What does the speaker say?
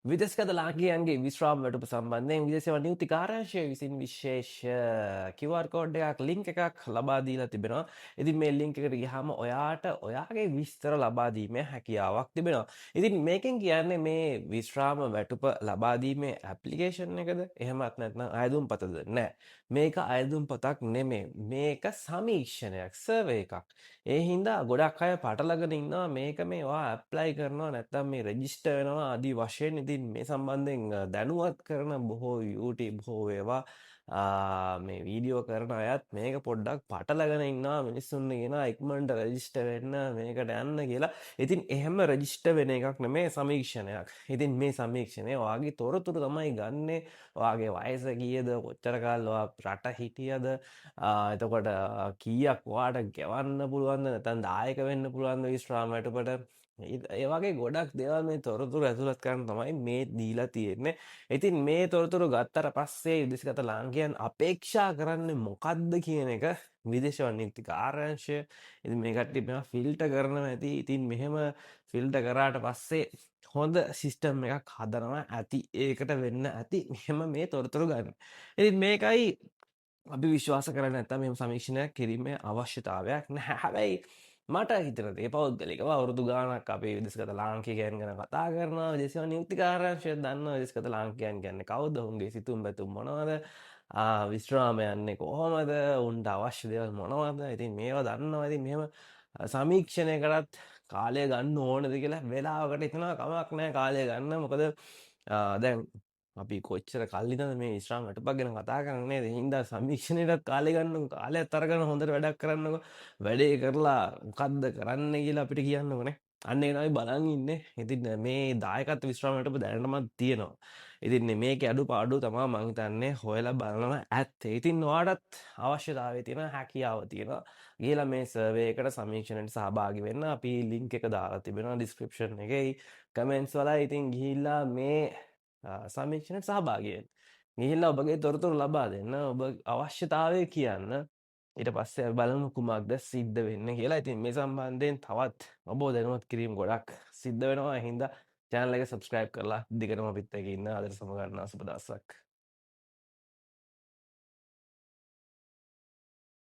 විදේශගත ලාංකිකයන්ගේ විශ්‍රාම වැටුප සම්බන්ධයෙන් විදේශ සේවා නියුක්ති කාර්යාංශය විසින් විශේෂ QR code එකක්, ලින්ක් එකක් ලබා දීලා තිබෙනවා. ඉතින් මේ ලින්ක් එකට ගියාම ඔයාට ඔයාගේ විස්තර ලබා දීමේ හැකියාවක් තිබෙනවා. ඉතින් මේකෙන් කියන්නේ මේ විශ්‍රාම වැටුප ලබා දීමේ ඇප්ලිකේෂන් එකද? එහෙමත් නැත්නම් අයදුම් පතද? නෑ. මේක අයදුම් පතක් නෙමෙයි. මේක සමීක්ෂණයක්, සර්වේ එකක්. ඒ හින්දා ගොඩක් අය පටලගෙන ඉන්නවා මේක මේ ඔයා ඇප්ලයි කරනවා නැත්නම් මේ රෙජිස්ටර් වෙනවා ආදී වශයෙන්. ඉතින් මේ සම්බන්ධයෙන් දැනුවත් කරන බොහෝ YouTube හෝ වේවා මේ වීඩියෝ කරන අයත් මේක පොඩ්ඩක් පටලගෙන ඉන්නවා. මිනිස්සුන් කියනවා ඉක්මනට රෙජිස්ටර් වෙන්න, මේකට යන්න කියලා. ඉතින් එහෙම රෙජිස්ටර් වෙන එකක් නෙමෙයි, සමීක්ෂණයක්. ඉතින් මේ සමීක්ෂණය ඔයාගේ තොරතුරු තමයි ගන්නෙ. ඔයාගේ වයස කීයද, කොච්චර කාල ඔයා රට හිටියද, එතකොට කීයක් ඔයාට ගෙවන්න පුළුවන්ද නැත්නම් දායක වෙන්න පුළුවන්ද විශ්‍රාම වැටුපට, ඒ වගේ ගොඩක් දේවල් මේ තොරතුරු ඇතුළත් කරන්න තමයි මේ දීලා තියෙන්නේ. ඉතින් මේ තොරතුරු ගත්තට පස්සේ විදේශගත ලාංකිකයන් අපේක්ෂා කරන්නේ මොකද්ද කියන එක විදේශ නියුක්ති කාර්යාංශය, ඉතින් මේ කට්ටිය මේවා ෆිල්ටර් කරනවා ඇති. ඉතින් මෙහෙම ෆිල්ටර් කරාට පස්සේ හොඳ සිස්ටම් එකක් හදනවා ඇති. ඒකට වෙන්න ඇති මෙහෙම මේ තොරතුරු ගන්න. ඉතින් මේකයි අපි විශ්වාස කරන්නේ නැත්තම් මෙහෙම සමීක්ෂණයක් කිරීමේ අවශ්‍යතාවයක් නැහැ. හැබැයි මට හිතෙන දේ පෞද්ගලිකව, අවුරුදු ගාණක් අපේ විදේශගත ලාංකිකයන් ගැන කතා කරනවා. විදේශ නියුක්ති කාර්යාංශය දන්නවා විදේශගත ලාංකිකයන් කියන්නේ කවුද, ඔවුන්ගේ සිතුම් පැතුම් මොනවද, විශ්‍රාම යන්නේ කොහොමද, උන්ට අවශ්‍ය දේවල් මොනවද. ඉතින් මේවා දන්නවා. ඉතින් මෙහෙම සමීක්ෂණයකටත් කාලය ගන්න ඕනද කියලා වෙලාවකට හිතනවා. කමක් නැහැ කාලය ගන්න. මොකද දැන් අපි කොච්චර කල් ඉඳන්ද මේ විශ්‍රාම වැටුපක් ගැන කතා කරන්නේ නේද? ඒ හින්දා සමීක්ෂණයටත් කාලය ගන්නකො, කාලයත් අරගෙන හොඳට වැඩක් කරන්නකො. වැඩේ කරලා මොකද්ද කරන්න කියලා අපිට කියන්නකො නේ. අන්න ඒක තමයි බලන් ඉන්නේ. ඉතින් මේ දායකත්ව විශ්‍රාම වැටුප දැනටමත් තියෙනවා. ඉතින් මේකේ අඩුපාඩු තමා මං හිතන්නේ හොයලා බලනවා ඇත්තේ. ඉතින් ඔයාටත් අවශ්‍යතාවය තියෙන, හැකියාව තියෙනවා. ගිහලා මේ සර්වේ එකට, සමීක්ෂණයට සහභාගී වෙන්න. අපි ලින්ක් එක දාලා තිබෙනවා ඩිස්ක්‍රිප්ෂන් එකේ, කමෙන්ට්ස් වල. ඉතින් ගිහිල්ලා මේ සමීක්ෂණයට සහභාගී වෙන්න. ගිහිල්ලා ඔබගේ තොරතුරු ලබා දෙන්න. ඔබ අවශ්‍යතාවය කියන්න. ඊට පස්සේ අපි බලමු කුමක්ද සිද්ධ වෙන්නේ කියලා. ඉතින් මේ සම්බන්ධයෙන් තවත් ඔබව දැනුවත් කිරීම ගොඩක් සිද්ධ වෙනවා. ඒ හින්දා චැනල් එක සබ්ස්ක්‍රයිබ් කරලා දිගටම අපිත් එක්ක ඉන්න. අදට සමග ගන්නවා. සුබ දවසක්.